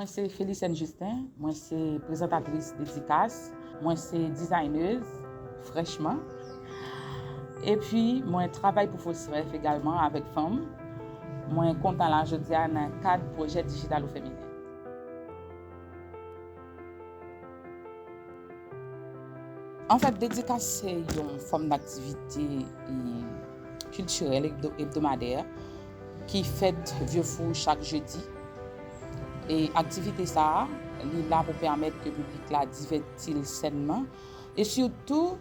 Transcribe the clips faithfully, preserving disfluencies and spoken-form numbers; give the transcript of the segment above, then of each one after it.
Mwen se Felicienne Justin, mwen se prezantatris Dedikas, mwen se dizaynèz Frèchman, epi mwen travay pou Fosref egalman avèk fanm. Mwen kontan la jodi a nan kad pwojè Digital ou Feminen. Anfèt, Dedikas se yon fòm daktivite, e, kiltirèl ebdo-, ebdomadè ki fèt Vieux Fou chak jedi. E aktivite sa a, li la pou pèmèt ke piblik la divèti l sènman e sitou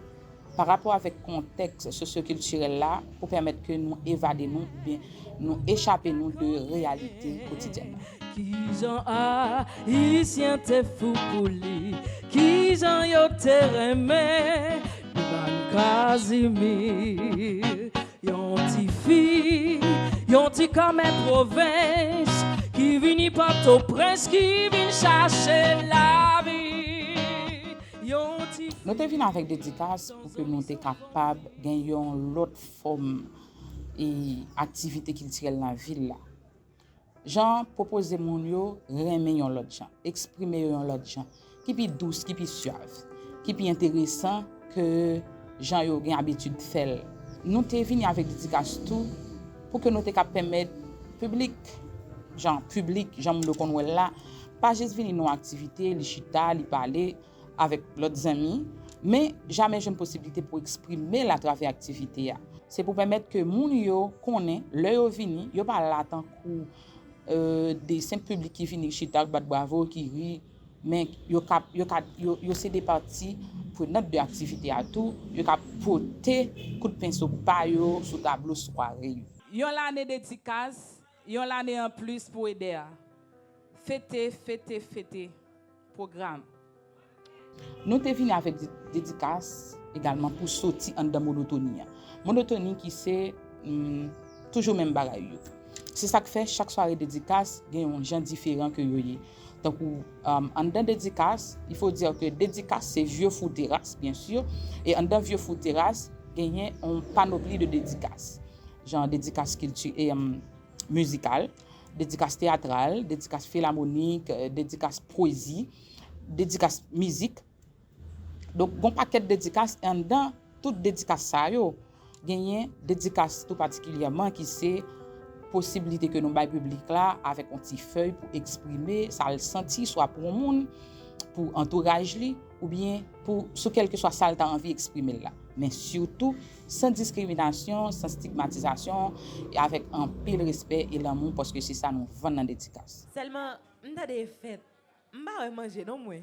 pa rapò avèk kontèks sosyokiltirèl la pou pèmèt ke nou evade nou oubyen nou echape nou de reyalite kotidyèn nan. Kijan Ayisyen te fou pou li, kijan yo te renmen Ivan Casimir. Yon ti fi, yon ti kòmè pwovens ki vini Pòtoprens, ki vin chache lavi. Yon ti Nou te vin avèk Dedikas pou ke nou te kapab gen yon lòt fòm e aktivite kiltirèl nan vil la. Jan pwopoze moun yo renmen yon lòt jan, eksprime yo yon lòt jan, ki pi dous, ki pi swav, ki pi enteresan ke jan yo gen abitid fè l. Nou te vini avèk Dedikas tou pou ke nou te ka pèmèt piblik, jan piblik, jan moun yo konn wè l la, pa jis vini nan yon aktivite, li chita, li pale, avèk lòt zanmi, men jamè jwenn posiblite pou eksprime l atravè aktivite a. Se pou pèmèt ke moun yo konnen, lè yo vini, yo pa la tankou, e, de senp piblik ki vini chita, k bat bravo, ki ri, men yo ka, yo ka, yo, yo se de pati prenant de aktivite a tou, yo ka pote kout penso pa yo sou tablo sware yo. Yon lane Dedikas, yon lane anplis pou Eder. Fete, fete, fete. Pwogram. Nou te vini avèk de-, Dedikas egalman pou soti anndan monotoni an. Monotoni ki se, mm, toujou menm bagay yo. Se sa k fè chak sware Dedikas gen yon jan diferan ke yo ye. Tankou, um, anndan Dedikas, il faut dire que Dedikas se Vieux Fou Teras, byen si, e anndan Vieux Fou Teras, genyen yon panopli de Dedikas. Jan Dedikas kilti-, e, um, mizikal, Dedikas teyatral, Dedikas filamonik, e, Dedikas pwezi, Dedikas mizik. Donk, gon pakèt Dedikas, e anndan tout Dedikas sa yo, genyen Dedikas tou patikilyèman ki se posiblite ke nou bay piblik la avèk yon ti fèy pou eksprime sa l santi, swa pou yon moun, pou antouraj li, oubyen pou, sou kèlkeswa sa l ta anvi eksprime l la. Men sitou, san diskriminasyon, san stigmatizasyon, e avèk anpil respè e lanmou, paske se sa nou vann nan Dedikas. Sèlman, m tande e fèt. M pa wè manje non mwen.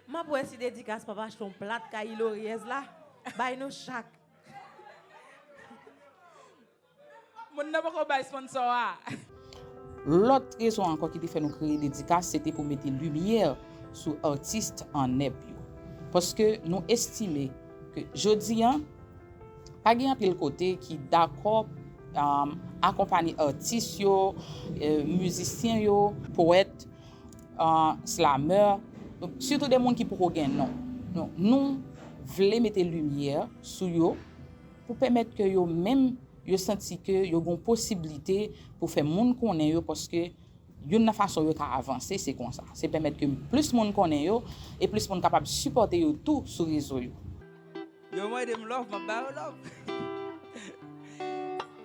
M ap wè si Dedikas p ap achte yon plat kay Iloryèz la, bay nou chak. Moun nan poko bay sponsor a. Lòt rezon ankò ki te fè nou kreye Dedikas, se te pou mete limyè sou atis an nèb yo. Paske nou estime ke jodi a, pa gen anpil kote ki dakò, um, akonpanye atis yo, e, mizisyen yo, powèt, uh, slamè, donk, sitou de moun ki poko gen non. Donk, nou vle mete limyè sou yo pou pèmèt ke yo menm, yo santi ke yo gen posiblite pou fè moun konnen yo, paske youn nan fason yo ka avanse, se konsa. Se pèmèt ke plis moun konnen yo, e plis moun kapab sipòte yo tou sou rezo yo. Yo mande m love, m ap ba yo love.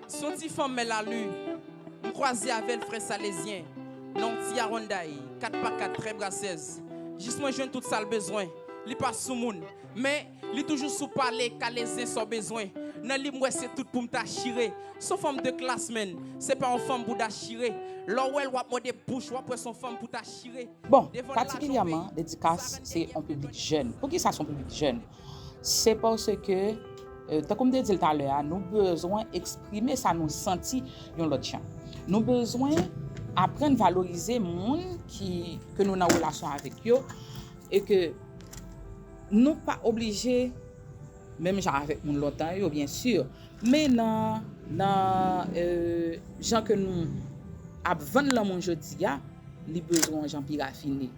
Se yon ti fanm men lali, m kwaze avè l frè Salezyen, nan yon ti Hyundai kat pa kat trè brasèz. Jis mwen jwenn tout sa l bezwen. Li pa soumoun, men li toujou sou pale, kale zen sa w bezwen. Nan li m wè se tout pou m ta chire. Se yon fanm de klas, menn. Se pa yon fanm pou dachire. Lè w wè l, w ap mòde bouch, w ap wè se yon fanm pou ta chire. Bon, patikilyèman, Dedikas se yon piblik jèn. Poukisa se yon piblik jèn? Se paske, e, tankou m te di l talè a, nou bezwen eksprime sa nou santi yon lòt jan. Nou bezwen aprann valorize moun ki, ke nou nan relasyon avèk yo, e ke nou pa oblije menm jan avèk moun lontan yo, byen si, men nan, nan, e, jan ke nou ap vann lanmou jodi a, li bezwen yon jan pi rafine.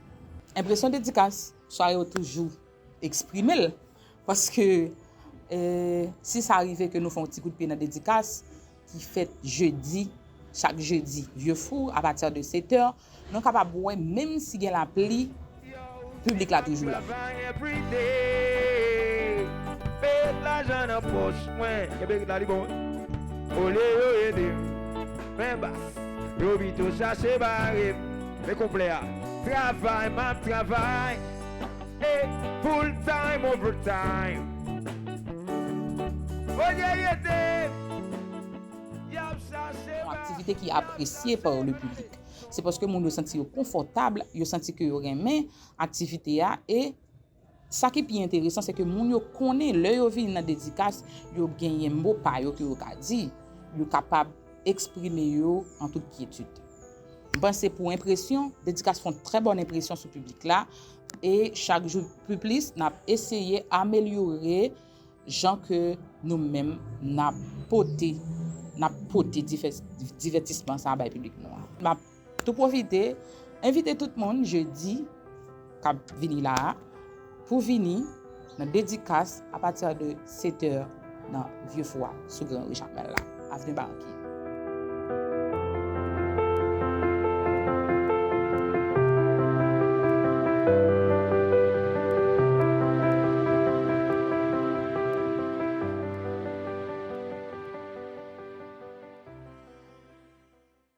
Enpresyon Dedikas, sware yo toujou eksprime l, paske, e, si sa rive ke nou fè yon ti kout pye nan Dedikas, ki fèt jedi, chak jedi, Vieux Four, apati de sèt è, nou kapab wè, menm si gen lapli, piblik la toujou la. Met lajan nan pòch mwen. Kenbe rit la, li bon. Olye yo ede m. Men bas. Yo pito chache bare m. Men konplè a. Travay, m ap travay. E full time, overtime. Olye yo ede m. Y ap chache yon aktivite ki apresye pa le piblik. Se paske moun yo santi yo konfòtab, yo santi ke yo renmen aktivite a, e sa ki pi enteresan, se ke moun yo konnen lè yo vini nan dedikas, yo genyen mo pa yo ke yo ka di, yo kapab eksprime yo an tout kyetid. M panse pou enpresyon, dedikas fè yon trè bòn enpresyon sou piblik la, e chak jou pi plis, n ap eseye amelyore jan ke nou menm n ap pote, n ap pote divès-, divètisman sa a bay piblik nou an. M ap tou pwofite envite tout moun jedi k ap vini la a pou vini nan dedikas apati de sèt è nan Vieux Four a sou Gran Ri Jakmèl la, Avenue Barranquille.